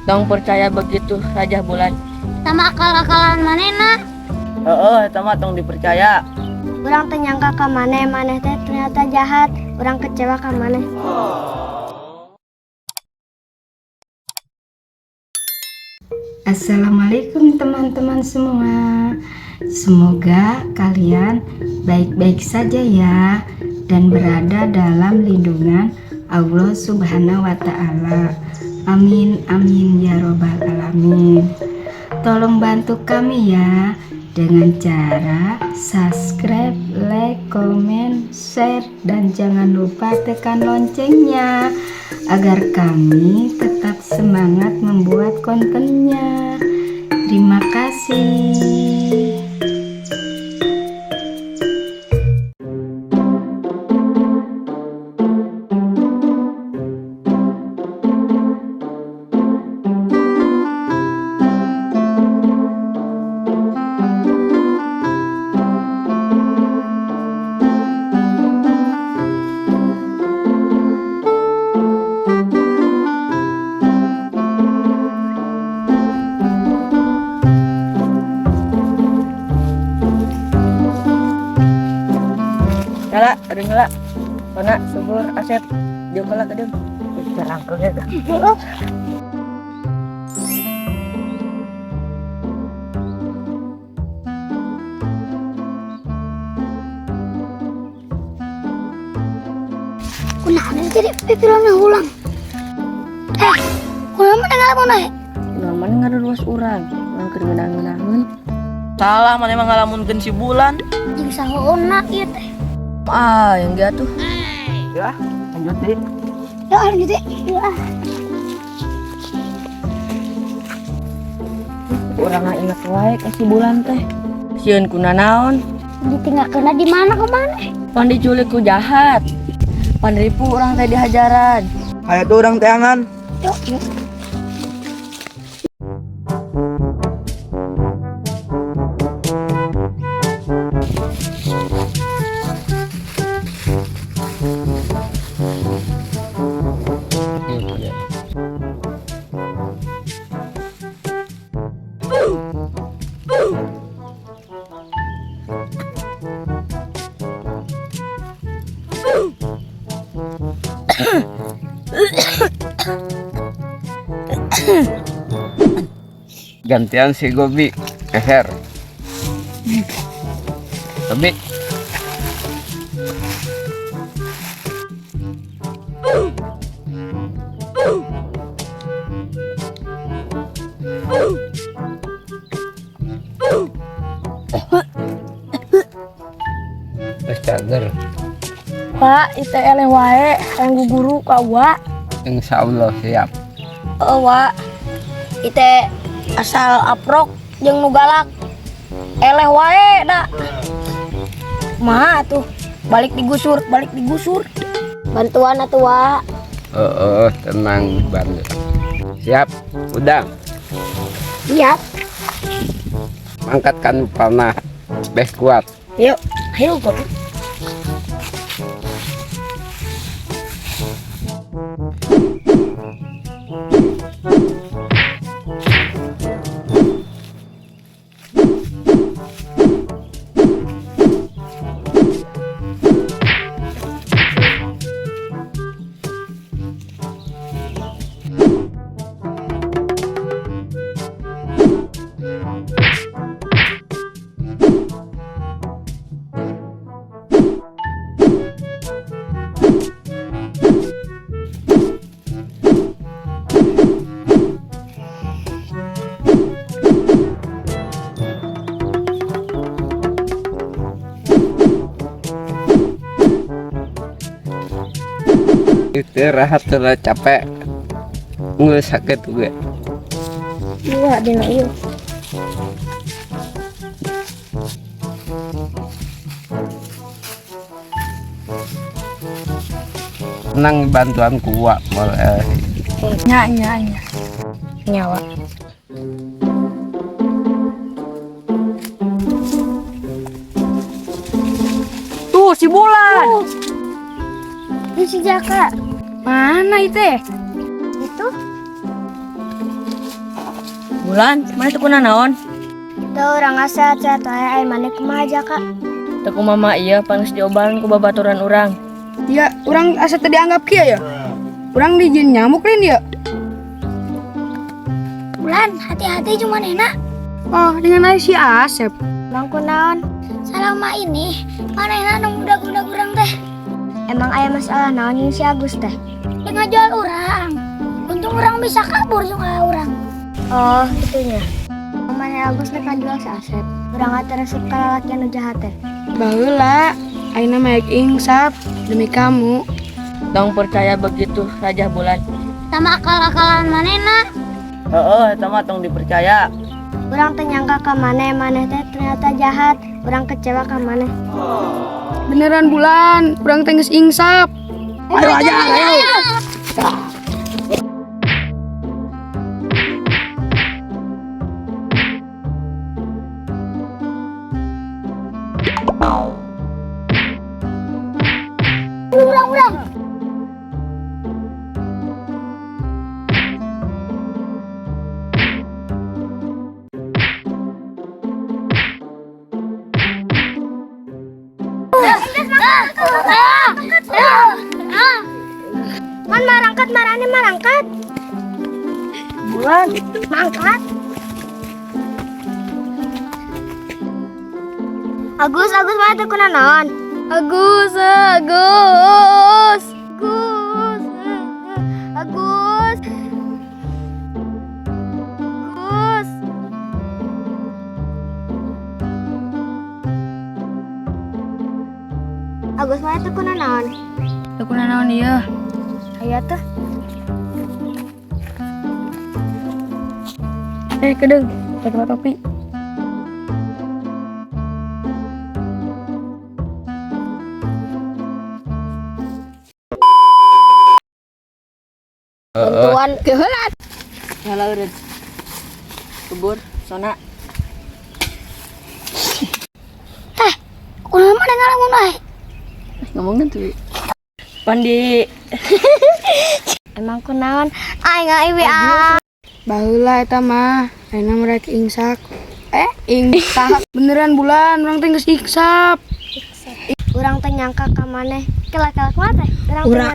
Tong percaya begitu saja, Bulan. Sama akal-akalan manehna. Heeh, eta mah tong dipercaya. Urang teu nyangka ka maneh, maneh teh ternyata jahat. Urang kecewa ka maneh. Assalamualaikum teman-teman semua. Semoga kalian baik-baik saja ya dan berada dalam lindungan Allah Subhanahu wa Ta'ala. Amin amin ya robbal alamin. Tolong bantu kami ya dengan cara subscribe, like, komen, share, dan jangan lupa tekan loncengnya agar kami tetap semangat membuat kontennya. Terima kasih. Nyala, aduh nyala. Mana subur Asep? Dieu heula ka dieu. Jarangkeun ya. Kunaon jadi pipilona ulang? Eh, kunaon maneh ngalamun we? Kunaon maneh ngaruas urang? Urang keur ngeunah-ngeunaheun. Salah maneh mah ngalamunkeun si Bulan. Jeung sahoona ieu teh. Ah, yang dia tuh. Ya, lanjut deh. Ya lanjut deh. Ya. Urang inget wae ka si Bulan teh. Sieun kuna naon? Ditinggalkeunna di mana ke maneh? Pan diculik ku jahat. Pan ripu urang teh dihajaran. Aya tuh urang teangan. Yuk, yuk. Gantian si Gobi keher. Gobi. Wes cager. Pak, itu eleh wae, hayang guru ka wa. Insya Allah siap. Heeh, wa. Itu asal aprok jeung nu galak. Eleh wae da. Kumaha atuh? Balik digusur, balik digusur. Bantuan atuh, wa. Oh, tenang banget. Siap, udah. Siap. Angkatkan panah, beh kuat. Yuk, ayo Gobi. Istirahat sudah capek, nggak sakit juga. Iya, dina ieu. Tenang bantuan kuat boleh. Nya nya nya. Nyawa. Tuh si Bulan. Ini si Jaka. Mana itu? Itu. Bulan, maneh teu kunanaon? Tuh urang sehat-sehat wae, ai maneh kumaha, Jaka? Teu kumaha ieu pan geus diobaran ku babaturan urang. Ya, urang asa teu dianggap kieu ya. Urang dijieun nyamuk lain dia. Bulan, hati-hati cuma enak. Oh, dengan si Asep. Emang kunaon? Selama ini manehna nu ngudag-udag urang teh. Emang aya masalah naon jeung si Agus teh? Dia ngajual urang. Untung urang bisa kabur jeung urang. Oh, gitunya. Maneh Agus teh jual si Asep. Urang teh resep ka lalaki anu jahat teh. Baheula, ayeuna mah insaf demi kamu. Tong percaya begitu saja, Bulan. Sama akal-akalan manehna. Heeh, eta mah tong dipercaya. Urang teh nyangka ka maneh, maneh teh ternyata jahat. Urang kecewa ka maneh. Beneran Bulan, urang teh geus insaf. Ayo aja, ayo. Urang-urang. Man marangkat marane marangkat. Bulan, Mangkat. Agus, Agus maneh teu kunanaon? Agus, Agus. Agus. Agus. Agus. Agus maneh teu kunanaon? Teu kunanaon ieu. Aya tuh. Eh, kedeung, pakai topi. Bantuan keheula. Nyala eureun. Subur, sona. Eh, kunaon maneh ngalamun wae? Ngomongnya tuh. Pandi. Emang kunaon? Aing nggak ah. Baheula eta mah, ayeuna mereka insaf. Eh, insaf. Beneran Bulan, urang teh geus insaf. Urang teh nyangka ka maneh. Kela-kela kumaha teh? Urang teh Urang